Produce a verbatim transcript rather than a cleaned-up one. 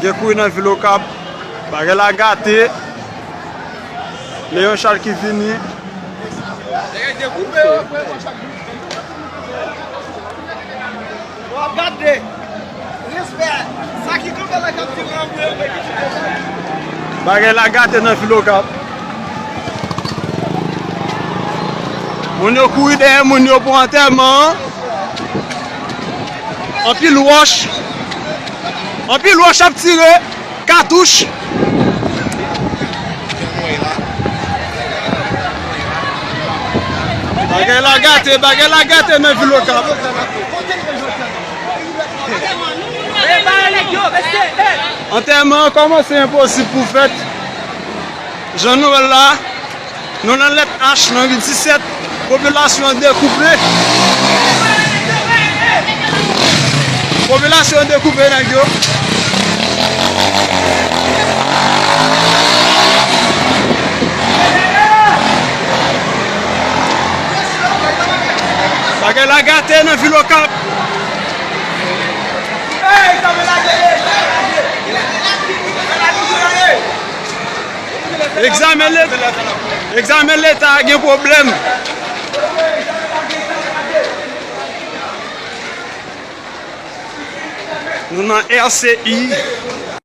Gen kouri nan vil Okap. Bagay la gate. Leon Charles ki vini. Bagay la gate nan vil Okap. Moun yo kouri dèyè moun yo pou antèman an. Anpil wòch. Anpil wòch ap tire. Katouch. Bagay la gate, bagay la gate nan vil Okap. Antèman an kòmanse enposib pou fèt. Jan nou wè l la, nou nan lèt H, nan ri disèt, popilasyon an dekoupe. Popilasyon an dekoupe nèg yo. Bagay la gate nan vil Okap. Egzamen Leta, egzamen Leta gen pwoblèm. Nou nan R C I.